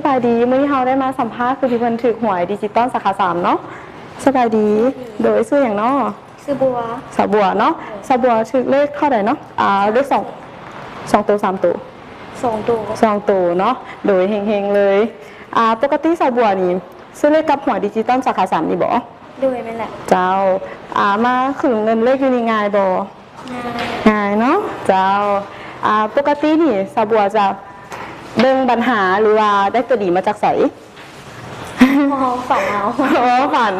ສະບາຍດີ ມື້ນີ້ເຮົາໄດ້ມາສຳພາດຜູ້ທີ່ເພິ່ນຖືກຫວຍດິຈິຕອນສາຂາສາມເນາະ. ສະບາຍດີ. ໂດຍ ຊື່ຫຍັງເນາະ? ຊື່ບົວ. ສາວບົວເນາະ. ສາວບົວຖືກເລກເທົ່າໃດເນາະ? ອ່າ ເລກສອງ ສອງໂຕ ສາມໂຕ? ສອງໂຕ. ສອງໂຕເນາະ. ໂດຍ ເຮັງໆເລີຍ. ອ່າ ປົກກະຕິສາວບົວນີ້ຊື້ເລກກັບຫວຍດິຈິຕອນສາຂາສາມນີ້ບໍ? ໂດຍ ແມ່ນແຫຼະ. ເຈົ້າ. ອ່າ ມາຂຶ້ນເງິນເລກຢູ່ນີ້ງ່າຍບໍ່? ງ່າຍ. ງ່າຍເນາະ. ເຈົ້າ. ອ່າ ປົກກະຕິນີ້ສາວບົວຈະເບິ່ງບັນຫາ ຫຼືວ່າໄດ້ຕົວດີມາຈາກໃສ? ຄວາມຝັນເຮົາ. ຄວາມຝັນ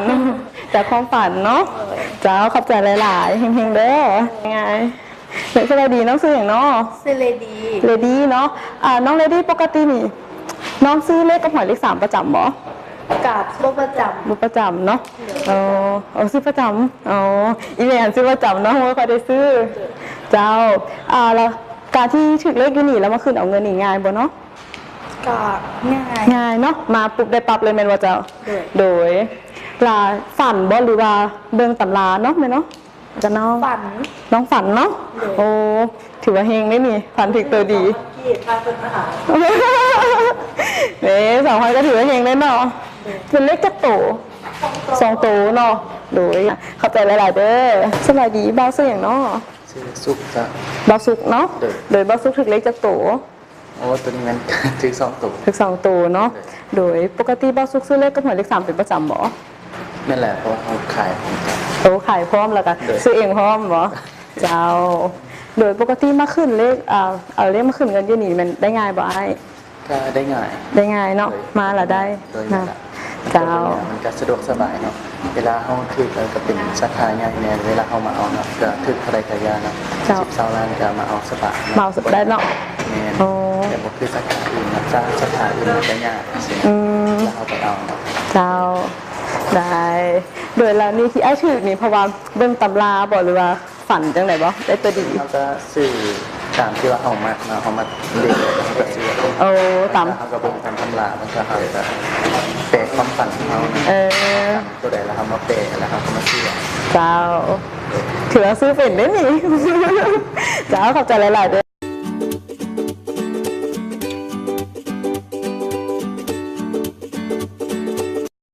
ຈາກຄວາມຝັນເນາະ. ໂດຍ. ເຈົ້າ ຂອບໃຈຫຼາຍໆ ເຮັງໆເດີ. ງ່າຍ. ສະບາຍດີ ນ້ອງຊື່ຫຍັງເນາະ? ຊື່ເລດີ. ເລດີເນາະ. ອ່າ ນ້ອງເລດີ ປົກກະຕິນີ້ນ້ອງຊື້ເລກກັບຫວຍເລກສາມປະຈຳບໍ່? ກະບໍ່ປະຈຳ. ບໍ່ປະຈຳເນາະ. ໂດຍ. ເອີ ເອີ ຊື້ປະຈຳ. ອໍ ອີແມ່ຫັ້ນຊື້ປະຈຳເນາະ ບໍ່ຄ່ອຍໄດ້ຊື້. ໂດຍ. ເຈົ້າ. ອ່າ ແລ້ວການທີ່ຖືກເລກຢູ່ນີ້ ແລ້ວມາຂຶ້ນເອົາເງິນນີ້ງ່າຍບໍ່ເນາະ? ກະງ່າຍ. ງ່າຍເນາະ. ມາປຸບໄດ້ປັບເລີຍແມ່ນບໍ່ເຈົ້າ? ໂດຍ. ໂດຍ. ລະຝັນບໍ່ ຫຼືວ່າເບິ່ງຕຳລາເນາະ ແມ່ນເນາະ? ກະນ້ອງ ຝັນ. ນ້ອງຝັນເນາະ. ໂດຍ. ໂອ້ ຖືວ່າເຮັງເດ້ນີ້ ຝັນຖືກໂຕດີ. ເອີ ສອງພັນກີບ ພາເພິ່ນມາຫາ. ເອີ ສອງພັນກະຖືວ່າເຮັງເດ້ເນາະ. ໂດຍ. ເປັນເລກຈັກໂຕ? ສອງໂຕ. ສອງໂຕເນາະ. ໂດຍ. ຂອບໃຈຫຼາຍໆເດີ. ສະບາຍດີ ບ່າວຊື່ຫຍັງເນາະ? ຊື່ສຸກ. ເຈົ້າ. ບ່າວສຸກເນາະ. ໂດຍ. ໂດຍ ບ່າວສຸກຖືກເລກຈັກໂຕ? ໂອ້ ໂຕນີ້ແມ່ນຖືກສອງໂຕ. ຖືກສອງໂຕເນາະ. ໂດຍ. ໂດຍ ປົກກະຕິບ່າວສຸກຊື້ເລກກັບຫວຍເລກສາມເປັນປະຈຳບໍ່? ແມ່ນແຫຼະ ເພາະວ່າເຮົາຂາຍພ້ອມກັນ. ໂອ້ ຂາຍພ້ອມ ແລ້ວກະ ໂດຍ ຊື້ເອງພ້ອມບໍ່? ໂດຍ. ເຈົ້າ. ໂດຍ ປົກກະຕິມາຂຶ້ນເລກ ອ່າ ເອົາເລກມາຂຶ້ນເງິນຢູ່ນີ້ແມ່ນໄດ້ງ່າຍບໍ່ອ້າຍ? ກະໄດ້ງ່າຍ. ໄດ້ງ່າຍເນາະ. ໂດຍ. ມາລະໄດ້. ໂດຍ. ເນາະ. ເຈົ້າ. ມັນກະສະດວກສະບາຍເນາະ ເວລາເຮົາຖືກ ເອີ ກະເປັນສາຂາໃຫຍ່ແນ່ ເວລາເຮົາມາເອົາເນາະ ກະຖືກເທົ່າໃດກະຢ່າເນາະ. ເຈົ້າ. ສິບ ຊາວລ້ານກະມາເອົາສະບາຍເນາະ ເອົາສະບາຍເນາະ. ແມ່ນ. ອໍ ແຕ່ບໍ່ຄືສາຂາອື່ນເນາະ ສາຂາອື່ນມັນກະຍາກ. ອືມ. ແລ້ວເຮົາໄປເອົາເນາະ. ເຈົ້າ. ໄດ້. ໂດຍ ແລ້ວນີ້ທີ່ອ້າຍຖືກນີ້ ເພາະວ່າເບິ່ງຕຳລາບໍ່ ຫຼືວ່າ ຝັນຈັ່ງໃດບໍ່? ໄດ້ຕົວດີ. ເຮົາກະຊື້ຕາມທີ່ວ່າເຮົາມັກເນາະ ເຮົາມັກເລກໃດເຮົາກະຊື້. ໂອ້ ຕາມ ເຮົາກະເບິ່ງຕາມຕຳລາ ບາງເທື່ອເຮົາກະແປຄວາມຝັນຂອງເຮົາ. ເອີ ໂຕໃດລະເຮົາມາແປ ລະເຮົາກະມາຊື້. ເຈົ້າ. ຖືວ່າຊື້ເປັນເດ້ນີ້. ເຈົ້າ ຂອບໃຈຫຼາຍໆເດີ.